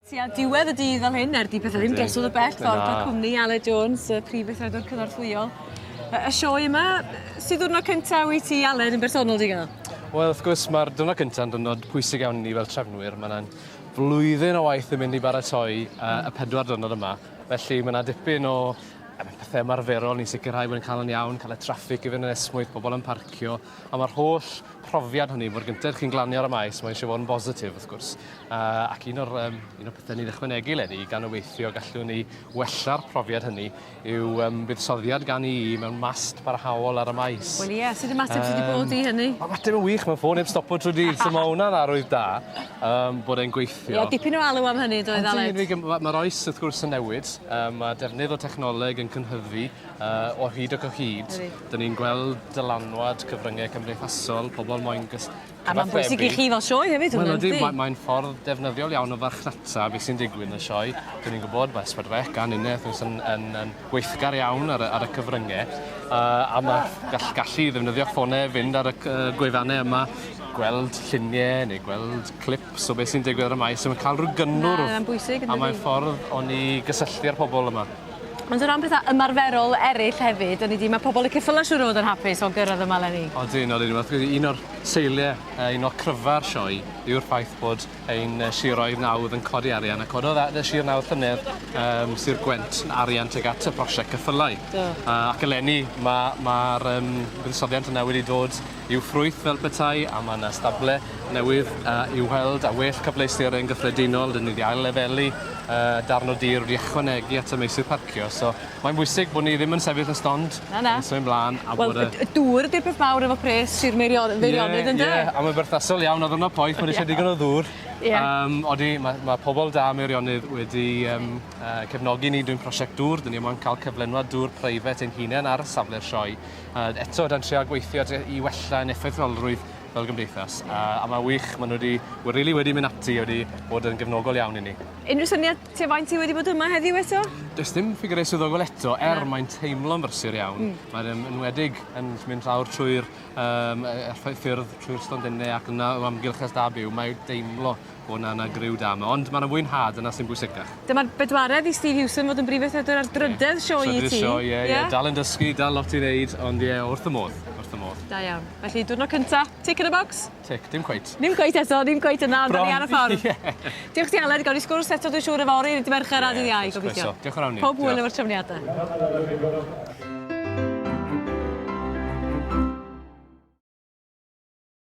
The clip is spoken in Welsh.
Tua diwedd y dydd fel hyn, er 'di pethe ddim drosodd y bell ffordd ma' cwmni Aled Jones, y prif weithredwr cynorthwyol. Y y sioe yma, su' ddiwrnod cynta wyt ti Aled yn bersonol 'di ga'l? Wel wrth gwrs ma'r diwrnod cynta'n diwrnod pwysig iawn i ni fel trefnwyr ma' 'na'n flwyddyn o waith yn mynd i baratoi yy y pedwar diwrnod yma felly ma' 'na dipyn o yym pethe ymarferol ni'n sicirhau bod e'n ca'l yn iawn, ca'l y traffig i fynd yn esmwyth, pobol yn parcio a ma'r holl profiad hynny mor gynted chi'n glanio ar y maes mae eisiau fod yn bositif wrth gwrs. Uh, ac un o'r, um, un o'r pethau ni'n ychwanegu eleni gan obeithio gallwn ni wella'r profiad hynny yw um, buddsoddiad gan i mewn mast barhaol ar y maes. Wel ie, sut ymateb sydd wedi bod i hynny? Mae ymateb yn wych, mae'n ffôn heb stopo trwy dydd, so mae hwnna'n arwydd da um, bod e'n gweithio. Ie, dipyn o alw am hynny, doedd Aled? Mae'r ma oes wrth gwrs yn newid, um, mae defnydd o technoleg yn cynhyddu, uh, o hyd ac o hyd. Dyn ni'n gweld dylanwad cyfryngau cymdeithasol, pobl moyn gys A mae'n bwysig i chi fel sioe hefyd hwnna, yndi? Wel, mae'n ffordd defnyddiol iawn o farchnata beth sy'n digwydd yn y sioe. Dyn ni'n gwybod, mae S4C a ninne wrth gwrs yn, yn, yn weithgar iawn ar y, ar y cyfryngau. Uh, a mae gall, gallu ddefnyddio'ch ffonau fynd ar y uh, gwefannau yma, gweld lluniau neu gweld clips o beth sy'n digwydd ar y maes. So mae'n cael rhyw gynnwrf. Na, mae'n bwysig, A mae'n ffordd o'n i gysylltu â'r pobl yma. Ond o ran petha ymarferol eryll hefyd, o'n i 'di ma' pobol y ceffyla siŵr o fod yn hapus o gyrradd yma leni. Odyn odyn wrth gwrs un o'r seilie yy un o'r cryfa'r sioe yw'r ffaith bod ein yy siroedd nawdd yn codi arian a cododd a- y sir nawdd llynedd yym Sir Gwent arian tuag at y prosiect ceffylau. Do. Yy ac eleni ma' ma'r yym buddsoddiant yna wedi dod i'w ffrwyth fel petai a ma' 'na stable newydd yy i'w weld a well cyfleusterau yn gyffredinol 'dyn ni 'di ail lefelu yy darn o dir wedi ychwanegu at y meysydd parcio so mae'n bwysig bod ni ddim yn sefyll yn stond. Na na. Yn symud mlan a bod y... Wel y y dŵr ydi'r peth mawr efo pres Sir Meirion- Feirionnydd ynde? Ie ie a mae'n berthnasol iawn ar ddiwrnod poeth ma' isie digon o ddŵr. Ie. Yym odi ma' ma' pobol da Meirionnydd wedi yym yy cefnogi ni drwy'n prosiect dŵr 'dyn ni moyn ca'l cyflenwad dŵr preifat ein hunen ar safle'r sioe A eto, dan trio gweithio i wella yn effeithiolrwydd fel gymdeithas. A, a mae'n wych, maen nhw wedi, we really wedi mynd ati a wedi bod yn gefnogol iawn i ni. Unrhyw syniad tua faint ti wedi bod yma heddiw eto? Does dim ffigurau swyddogol eto, er Na. mae'n teimlo'n brysur iawn. Mm. Mae'n um, enwedig yn mynd lawr trwy'r um, ffyrdd, trwy'r stondinau ac yna o amgylch y da byw, mae'n deimlo bod 'na 'na griw da 'ma ond ma' 'na fwynhad yna sy'n bwysicach. Dyma'r bedwaredd i Steve Hewson fod yn brif weithredwr ar drydedd sioe i ti. Trydydd sioe ie ie dal yn dysgu dal lot i neud ond ie wrth y modd wrth y modd. Da iawn. Felly diwrnod cynta, tick yn y bocs? Tick, dim cweit. Ddim cweit eto, ddim cweit yna ond 'dan ni ar y ffordd. Ie. Diolch ti Aled, gawn ni sgwrs eto dwi'n siŵr yfory, dydd Mercher a dydd Iau gobeithio. Croeso. Diolch yn fawr Nia. Pob hwyl efo'r trefniade.